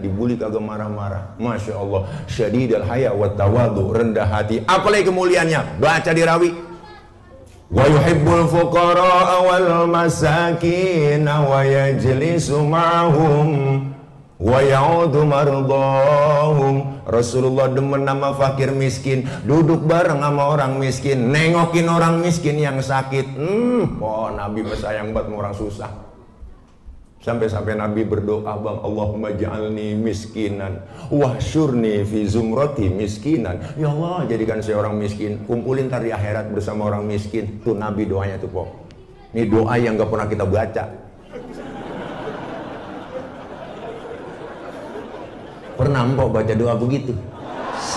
dibully kagak marah-marah. Masya Allah, syadidal haya wa tawadu, rendah hati. Apalagi kemuliaannya, baca di rawi. Wa yuhibbul fuqara wal masakin wa yajlisu ma'hum wa ya'udu mardahum. Rasulullah demen nama fakir miskin, duduk bareng sama orang miskin, nengokin orang miskin yang sakit. Oh, Nabi sayang banget sama orang susah. Sampai-sampai Nabi berdoa, Bang, Allahumma ja'alni miskinan wahsyurni fi zumrati miskinan. Ya Allah, jadikan saya orang miskin, kumpulin ntar di akhirat bersama orang miskin. Tuh Nabi doanya tuh, Pok. Ini doa yang gak pernah kita baca. Pernah Mpok baca doa begitu?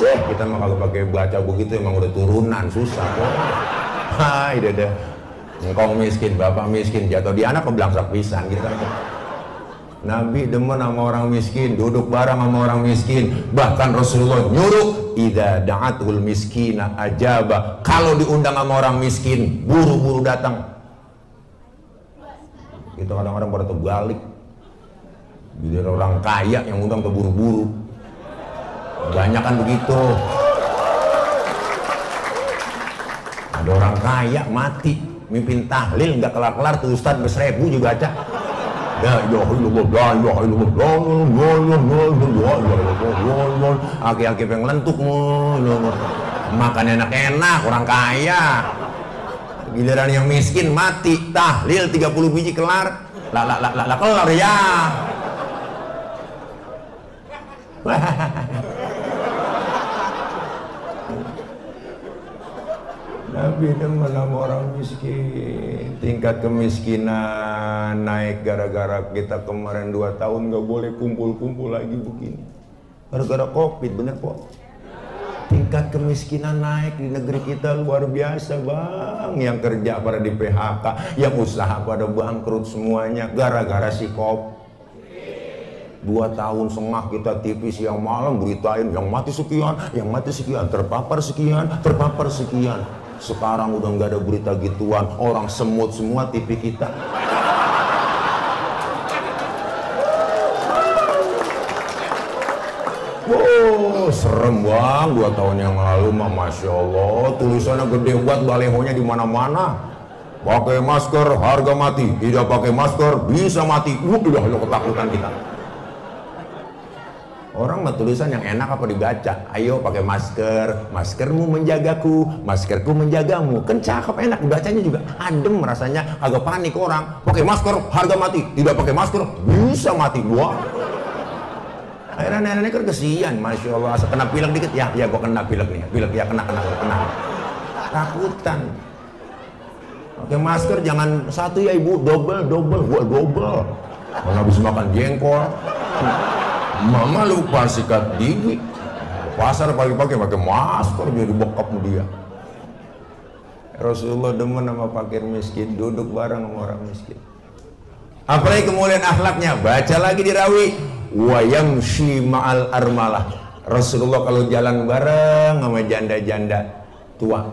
Kita mah kalau pakai baca begitu emang udah turunan, susah kok. Hai dede, engkau miskin, bapak miskin, jatuh di anak kebelangsak pisan gitu. Nabi demen sama orang miskin, duduk bareng sama orang miskin. Bahkan Rasulullah nyuruh, idza da'atul miskina ajaba. Kalau diundang sama orang miskin, buru-buru datang. Itu kadang-kadang pada terbalik. Jadi orang kaya yang undang terburu-buru. Banyak kan begitu. Ada orang kaya mati, mimpin tahlil nggak kelar-kelar tuh Ustadz ber-1000 juga baca. La ilaha illallah, la ilaha illallah. Aki-aki pengen lentuk mulu. Makan enak-enak, orang kaya. Giliran yang miskin mati, tahlil 30 biji kelar. Lah kelar ya. Nabi demen sama orang miskin. Tingkat kemiskinan naik gara-gara kita kemarin 2 tahun gak boleh kumpul-kumpul lagi begini. Gara-gara Covid, bener kok. Tingkat kemiskinan naik di negeri kita luar biasa, Bang. Yang kerja pada di PHK, yang usaha pada bangkrut semuanya gara-gara si Covid. 2 tahun setengah kita TV siang malam beritain yang mati sekian, terpapar sekian, terpapar sekian. Sekarang udah nggak ada berita gituan, orang semut semua TV kita. Oh, serem Bang, 2 tahun yang lalu mah Masya Allah, tulisannya gede buat balehonya di mana-mana. Pakai masker harga mati, tidak pakai masker bisa mati. Udah lo ketakutan kita. Orang mah tulisan yang enak apa dibaca. Ayo pakai masker, maskermu menjagaku, maskerku menjagamu. Kan cakep, enak dibacanya juga. Adem rasanya, agak panik orang. Pakai masker harga mati, tidak pakai masker bisa mati. Wah. Akhirnya nenek-nenek kan kesian, Masya Allah. Asal kena pilek dikit, ya gua kena pilek nih. Pilek ya kena. Takutan. Pakai masker jangan satu ya Ibu, double. Gua double. Kalau habis makan jengkol. Mama lupa sikat gigi. Pasar pagi-pagi pakai masker jadi bokap dia. Rasulullah demen sama fakir miskin, duduk bareng sama orang miskin. Apalagi kemuliaan akhlaknya, baca lagi di rawi. Wa yamshi ma'al armalah. Rasulullah kalau jalan bareng sama janda-janda tua.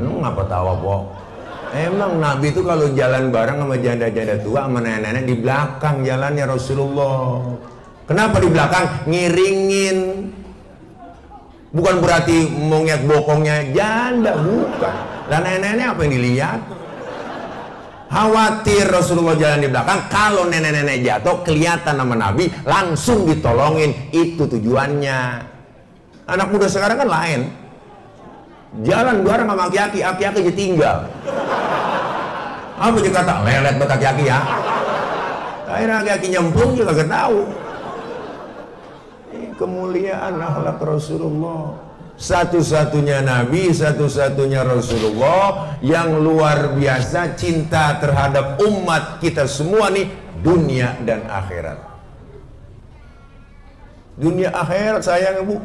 Lu ngapa tawa, Pok? Emang Nabi itu kalau jalan bareng sama janda-janda tua sama nenek-nenek di belakang jalannya Rasulullah. Kenapa di belakang? Ngiringin. Bukan berarti mau ngeliat bokongnya janda, bukan. Dan nenek-nenek apa yang dilihat? Khawatir Rasulullah jalan di belakang, kalau nenek-nenek jatuh kelihatan sama Nabi, langsung ditolongin. Itu tujuannya. Anak muda sekarang kan lain. Jalan bareng sama aki-aki, aki-aki aja tinggal. Apa dia kata? Lelet buat aki-aki ya. Akhirnya aki-aki nyemplung juga gak tahu. Kemuliaan akhlak Rasulullah. Satu-satunya Nabi, satu-satunya Rasulullah yang luar biasa cinta terhadap umat kita semua nih, dunia dan akhirat. Dunia akhirat sayang Bu.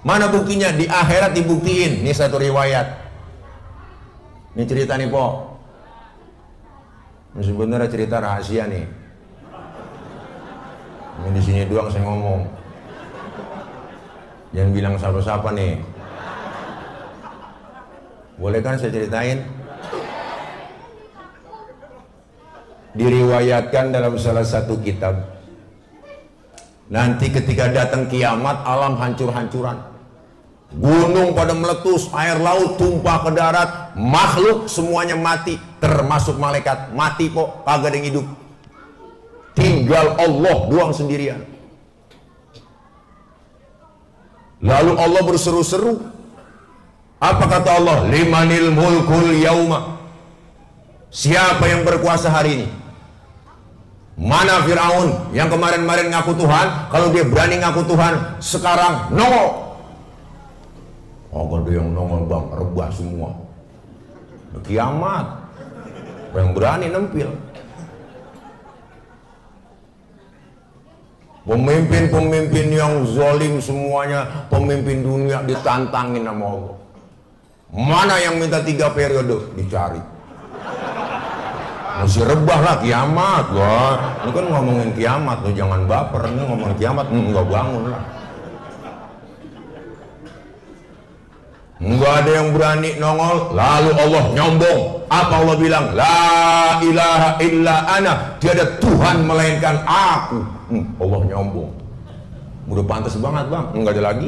Mana buktinya? Di akhirat dibuktiin. Ini satu riwayat. Ini cerita nih, Pok. Ini sebenarnya cerita rahasia nih. Ini di sini doang saya ngomong. Jangan bilang siapa-siapa nih. Boleh kan saya ceritain? Diriwayatkan dalam salah satu kitab, nanti ketika datang kiamat, alam hancur-hancuran, gunung pada meletus, air laut tumpah ke darat, makhluk semuanya mati, termasuk malaikat mati kok, kagak ada yang hidup, tinggal Allah doang sendirian. Lalu Allah berseru-seru, apa kata Allah? Limanil mulkul yauma, siapa yang berkuasa hari ini? Mana Firaun yang kemarin-kemarin ngaku Tuhan? Kalau dia berani ngaku Tuhan, sekarang nongol. Oh, kalau dia yang nongol bang, rebah semua. Kiamat. Yang berani nempil. Pemimpin-pemimpin yang zalim semuanya, pemimpin dunia ditantangin sama Allah. Mana yang minta 3 periode? Dicari. Masih rebah lah kiamat. Wah, ini kan ngomongin kiamat tuh, jangan baper. Ini ngomongin kiamat, nggak bangun lah. Nggak ada yang berani nongol. Lalu Allah nyombong. Apa Allah bilang? La ilaha illa ana, tiada Tuhan melainkan aku. Allah nyombong. Udah pantas banget bang, nggak ada lagi.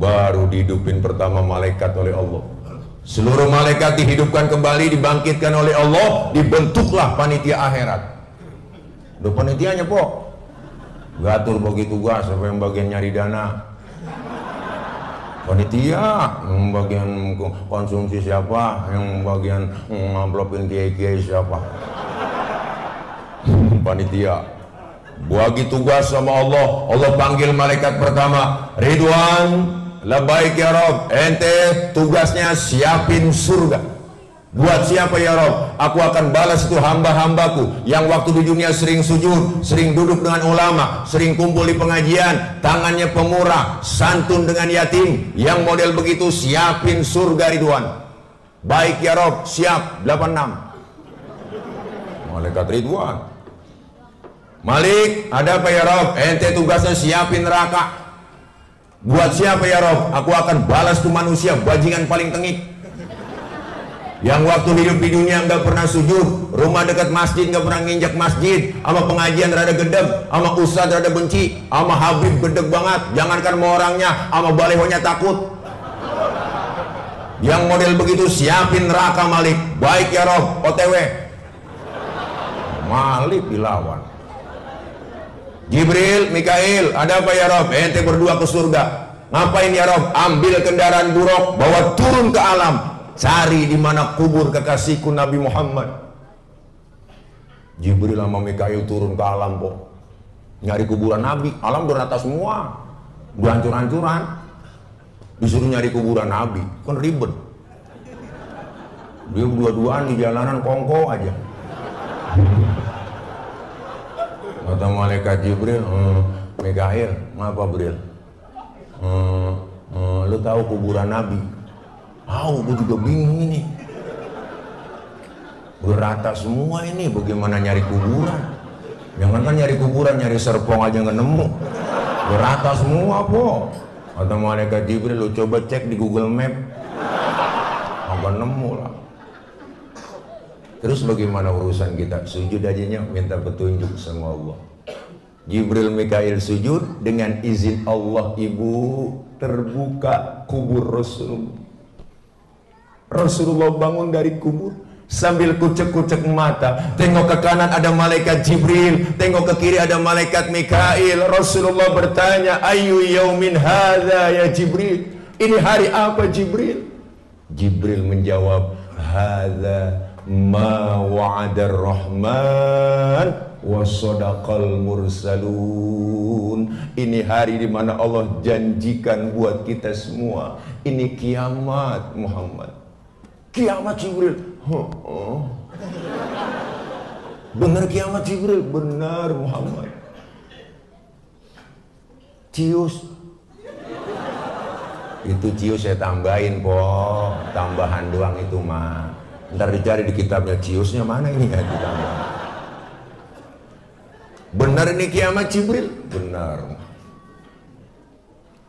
Baru dihidupin pertama malaikat oleh Allah. Seluruh malaikat dihidupkan kembali, dibangkitkan oleh Allah, dibentuklah panitia akhirat. Udah panitianya po, gatur bagi tugas, siapa yang bagian nyari dana, panitia, yang bagian konsumsi siapa, yang bagian ngamplopin kiai-kiai siapa, panitia. Bagi tugas sama Allah, Allah panggil malaikat pertama, Ridwan. Labaik ya Rob, ente tugasnya siapin surga. Buat siapa ya Rob? Aku akan balas itu hamba-hambaku yang waktu di dunia sering sujud, sering duduk dengan ulama, sering kumpul di pengajian, tangannya pemurah, santun dengan yatim. Yang model begitu siapin surga Ridwan. Baik ya Rob, siap. 86 malaikat Ridwan. Malik, ada apa ya Rob? Ente tugasnya siapin neraka. Buat siapa ya Rob? Aku akan balas tuh manusia bajingan paling tengik, yang waktu hidup di dunia nggak pernah sujud, rumah dekat masjid nggak pernah nginjak masjid, sama pengajian rada gedeg, sama ustadz rada benci, sama Habib gedeg banget, jangankan sama orangnya, sama balehonya takut. Yang model begitu siapin neraka Malik. Baik ya Rob, OTW. Malik dilawan. Jibril, Mikail, ada apa ya Rob? Ente berdua ke surga. Ngapain ya Rob? Ambil kendaraan buruk, bawa turun ke alam, cari di mana kubur kekasihku Nabi Muhammad. Jibril sama Mikail turun ke alam po, nyari kuburan Nabi. Alam udah rata semua, udah hancur-hancuran, disuruh nyari kuburan Nabi, kan ribet. Dia berdua-duaan di jalanan kongko aja. Kata malaikat Jibril, Mikail, ngapa Bril? Lu tahu kuburan Nabi? Tahu, gue juga bingung ini. Berata semua ini, bagaimana nyari kuburan? Jangan kan nyari kuburan, nyari serpong aja nggak nemu. Berata semua po. Kata malaikat Jibril, lu coba cek di Google Map, nggak nemu lah. Terus bagaimana urusan kita? Sujud aja minta petunjuk sama Allah. Jibril Mikail sujud, dengan izin Allah ibu terbuka kubur Rasulullah. Rasulullah bangun dari kubur sambil kucek-kucek mata, tengok ke kanan ada malaikat Jibril, tengok ke kiri ada malaikat Mikail. Rasulullah bertanya, ayu yaumin hadza ya Jibril? Ini hari apa Jibril? Jibril menjawab, hadza ma wa'adar rahman wa sadaqal mursalun. Ini hari di mana Allah janjikan buat kita semua. Ini kiamat Muhammad. Kiamat Jibril. Benar kiamat Jibril? Benar Muhammad. Cius. Itu cius saya tambahin po, tambahan doang itu mah. Ntar dicari di kitabnya, ciusnya mana ini ya ditambah. Benar ini kiamat Jibril? Benar.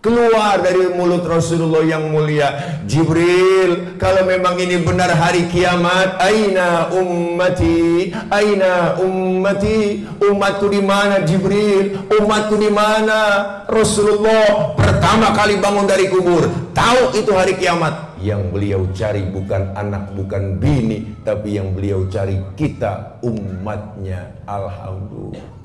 Keluar dari mulut Rasulullah yang mulia, Jibril, kalau memang ini benar hari kiamat, aina ummati, aina ummati, umatku di mana Jibril, umatku di mana? Rasulullah pertama kali bangun dari kubur, tahu itu hari kiamat. Yang beliau cari bukan anak, bukan bini, tapi yang beliau cari kita, umatnya. Alhamdulillah.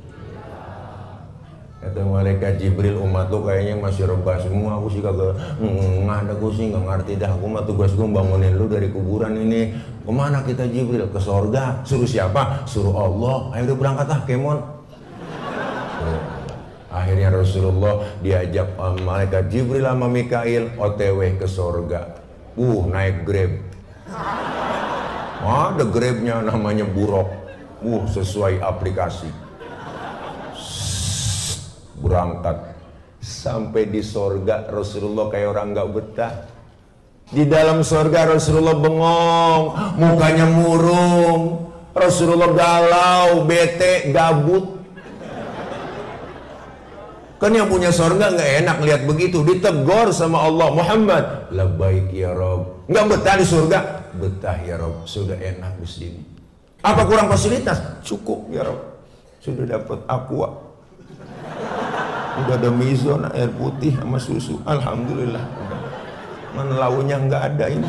Kata malaikat Jibril, umat lu kayaknya masih rebah semua. Aku sih kagak aku sih nggak ngerti dah. Aku mah tugasku bangunin lu dari kuburan ini. Kemana kita Jibril? Ke sorga. Suruh siapa? Suruh Allah. Ayo udah berangkat ah, kemon. Akhirnya Rasulullah diajak malaikat Jibril sama Mikail OTW ke sorga. Naik Grab. Ada Grabnya namanya Buruk. Sesuai aplikasi. Berangkat sampai di sorga, Rasulullah kayak orang nggak betah. Di dalam sorga Rasulullah bengong, mukanya murung, Rasulullah galau, bete, gabut. Kan yang punya sorga nggak enak lihat begitu, ditegur sama Allah, Muhammad, labbaik ya Rob. Nggak betah di surga? Betah ya Rob, sudah enak di sini. Apa kurang fasilitas? Cukup ya Rob, sudah dapat aqua. Udah ada mizon, air putih sama susu. Alhamdulillah. Mana launya nggak ada ini.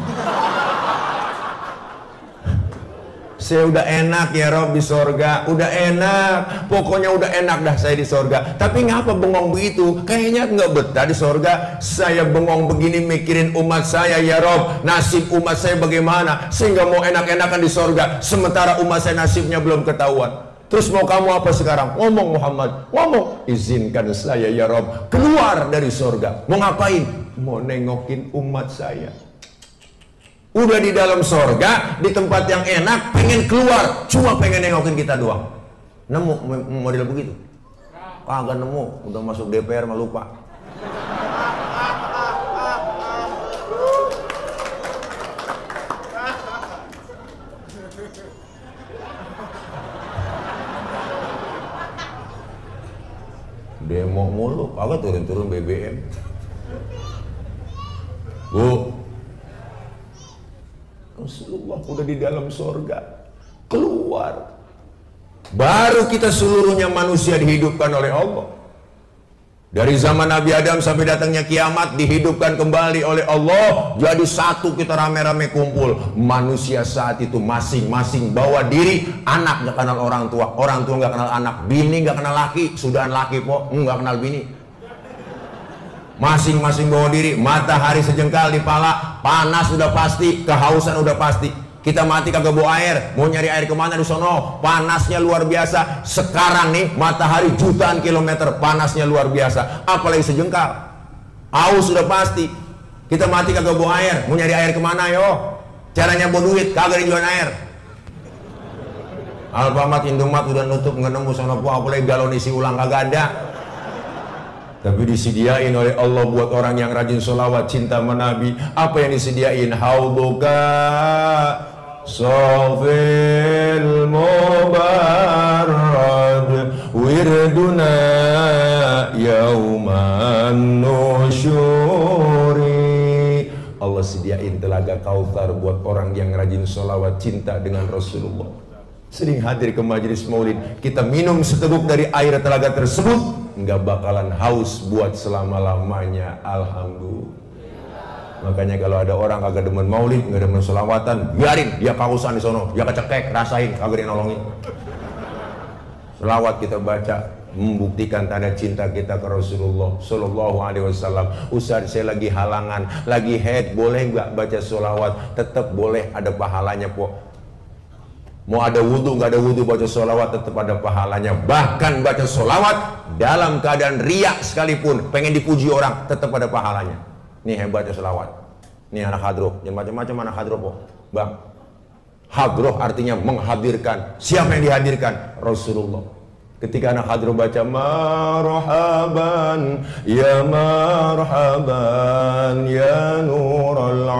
Saya udah enak ya Rob di sorga. Udah enak. Pokoknya udah enak dah saya di sorga. Tapi ngapa bengong begitu? Kayaknya nggak betah di sorga. Saya bengong begini mikirin umat saya ya Rob. Nasib umat saya bagaimana? Sehingga mau enak-enakan di sorga. Sementara umat saya nasibnya belum ketahuan. Terus mau kamu apa sekarang? Ngomong Muhammad, ngomong. Izinkan saya ya Rob keluar dari sorga. Mau ngapain? Mau nengokin umat saya. Udah di dalam sorga, di tempat yang enak, pengen keluar, cuma pengen nengokin kita doang. Nemu model begitu? Kagak nemu, udah masuk DPR malah lupa. Demo mulu, kagak turun-turun BBM. Bu, Rasulullah udah di dalam sorga, keluar. Baru kita seluruhnya manusia dihidupkan oleh Allah. Dari zaman Nabi Adam sampai datangnya kiamat, dihidupkan kembali oleh Allah. Jadi satu, kita rame-rame kumpul. Manusia saat itu masing-masing bawa diri. Anak gak kenal orang tua, orang tua gak kenal anak, bini gak kenal laki, sudahan laki po, gak kenal bini. Masing-masing bawa diri. Matahari sejengkal di pala, panas udah pasti, kehausan udah pasti. Kita mati kagak bawa air, mau nyari air kemana di sono? Panasnya luar biasa. Sekarang nih matahari jutaan kilometer, panasnya luar biasa. Apalagi sejengkal, haus sudah pasti. Kita mati kagak bawa air, mau nyari air kemana yo? Caranya bawa duit, kagak dijual air. Alfamart, Indomaret udah nutup, nggak nemu sono po, apalagi galon isi ulang kagak ada. Tapi disediain oleh Allah buat orang yang rajin sholawat, cinta sama Nabi. Apa yang disediain? Hauduka Sofil mubarrad wirduna yauman nusyuri. Allah sediain telaga Kautsar buat orang yang rajin sholawat, cinta dengan Rasulullah. Sering hadir ke majelis maulid, kita minum seteguk dari air telaga tersebut, nggak bakalan haus buat selama-lamanya. Alhamdulillah. Makanya kalau ada orang kagak demen maulid, nggak demen selawatan, biarin dia kausan di sono, dia kecekek, rasain, kagak nolongin. Selawat kita baca membuktikan tanda cinta kita ke Rasulullah Sallallahu Alaihi Wasallam. Ustaz, saya lagi halangan, lagi head, boleh nggak baca selawat? Tetap boleh, ada pahalanya po. Mau ada wudhu, nggak ada wudhu, baca sholawat tetap ada pahalanya. Bahkan baca sholawat dalam keadaan riak sekalipun, pengen dipuji orang, tetap ada pahalanya. Nih hebatnya sholawat. Nih anak hadroh, jangan macam-macam anak hadroh po, bang. Hadroh artinya menghadirkan. Siapa yang dihadirkan? Rasulullah. Ketika anak hadroh baca marhaban ya nural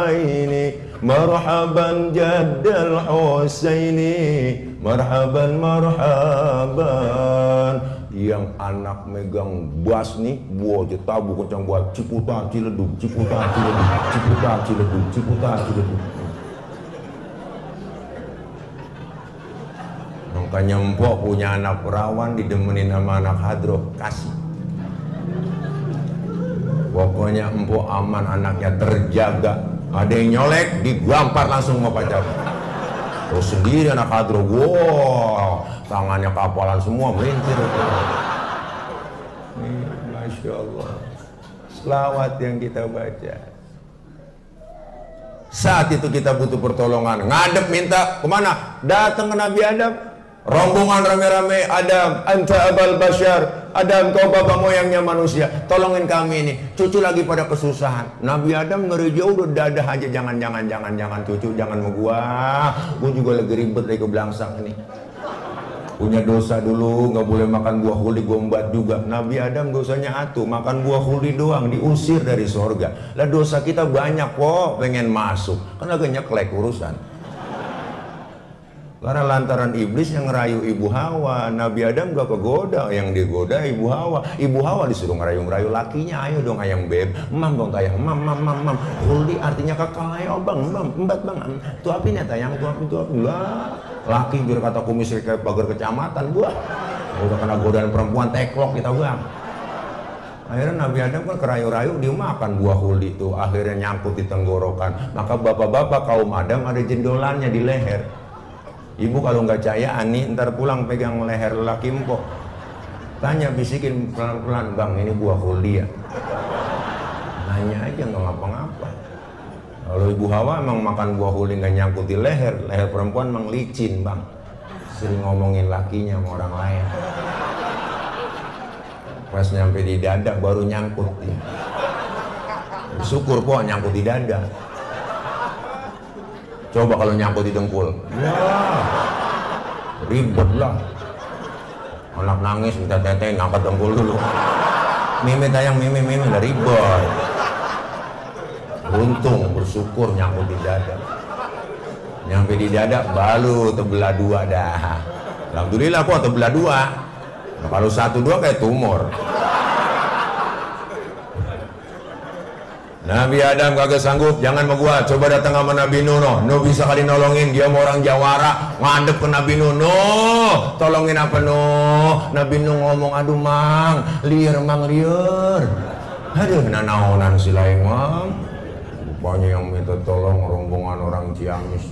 aini, marhaban jaddal Husaini, marhaban Yang anak megang bas nih, buah tabu kencang buat Ciputa Ciledug, Ciputa Ciledug, Ciputa Ciledug, Ciputa Ciledug. Makanya empok punya anak perawan didemenin sama anak hadroh, kasih. Pokoknya empok aman, anaknya terjaga. Ada yang nyolek, digampar langsung sama pacar. Terus sendiri anak hadroh, wow, tangannya kapalan semua, melintir. Masya Allah. Selawat yang kita baca. Saat itu kita butuh pertolongan, ngadep minta kemana? Datang ke Nabi Adam. Rombongan rame-rame, Adam, anta abal bashar, Adam kau bapak moyangnya manusia, tolongin kami ini, cucu lagi pada kesusahan. Nabi Adam ngeri jauh, udah dadah aja, jangan cucu, jangan mau gua juga lagi ribet lagi kebelangsang ini. Punya dosa dulu, nggak boleh makan buah huli, gua embat juga. Nabi Adam dosanya atuh, makan buah huli doang, diusir dari sorga. Lah dosa kita banyak kok, pengen masuk, kan agak nyeklek urusan. Karena lantaran iblis yang ngerayu ibu Hawa, Nabi Adam gak kegoda, yang digoda ibu Hawa. Ibu Hawa disuruh ngerayu lakinya, ayo dong ayang beb, mam dong tayang, mam. Huli artinya kakak, ayo bang, embat bang, tuapin ya tayang, tuapin lah. Laki biar kata kumis kayak pagar kecamatan, gua udah kena godaan perempuan teklok kita bang. Akhirnya Nabi Adam kan kerayu-rayu, dia makan buah huli itu, akhirnya nyangkut di tenggorokan. Maka bapak-bapak kaum Adam ada jendolannya di leher. Ibu kalau nggak cayaan nih, ntar pulang pegang leher laki empok, tanya, bisikin pelan-pelan, bang ini buah huli ya? Nanya aja, nggak ngapa-ngapa. Kalau ibu Hawa emang makan buah huli nggak nyangkut di leher perempuan emang licin bang, sering ngomongin lakinya sama orang lain. Pas nyampe di dada baru nyangkut dia. Syukur po nyangkut di dada. Coba kalau nyangkut di dengkul, wah, ribet lah. Anak nangis minta teteh, ngangkat dengkul dulu. Mimi tayang, mimi udah ribet. Untung bersyukur nyangkut di dada. Nyampe di dada baru terbelah dua dah. Alhamdulillah kok terbelah dua. Nah, kalau satu dua kayak tumor. Nabi Adam kagak sanggup, jangan sama gua, coba datang sama Nabi Nuh. Nuh bisa kali nolongin, dia mau orang Jawara, ngadep ke Nabi Nuh. Nuh, tolongin apa Nuh? Nabi Nuh ngomong, aduh mang, liar. Aduh, naonan si lain mang. Rupanya yang minta tolong rombongan orang Ciamis.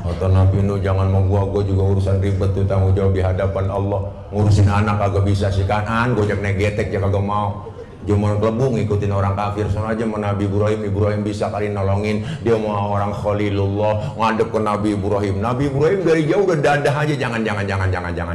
Kata Nabi Nuh, jangan mau gua juga urusan ribet tuh, tanggung jawab di hadapan Allah. Ngurusin anak kagak bisa sih kanan, gojek negetek ya kagak mau. Cuma kelebung ngikutin orang kafir. Soalnya aja sama Nabi Ibrahim bisa kali nolongin. Dia mau orang Khalilullah, ngadep ke Nabi Ibrahim. Nabi Ibrahim dari jauh udah dadah aja, jangan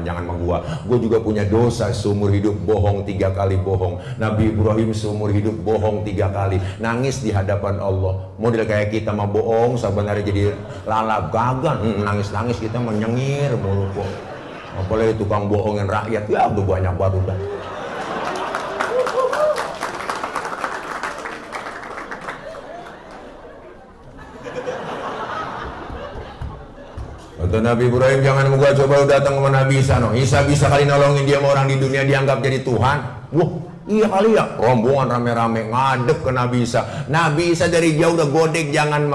sama gua. Gua juga punya dosa seumur hidup, bohong 3 kali bohong. Nabi Ibrahim seumur hidup bohong 3 kali, nangis di hadapan Allah. Model kayak kita mah bohong, sebenarnya jadi lalap gagal, nangis kita menyengir mulu kok. Apalagi tukang bohongin rakyat, ya udah banyak baru dah. Kata Nabi Ibrahim, jangan gua, coba datang sama Nabi Isa. Isa bisa kali nolongin, dia mau orang di dunia dianggap jadi Tuhan. Wah, iya kali ya. Rombongan rame-rame ngadep ke Nabi Isa. Nabi Isa dari jauh udah godek, jangan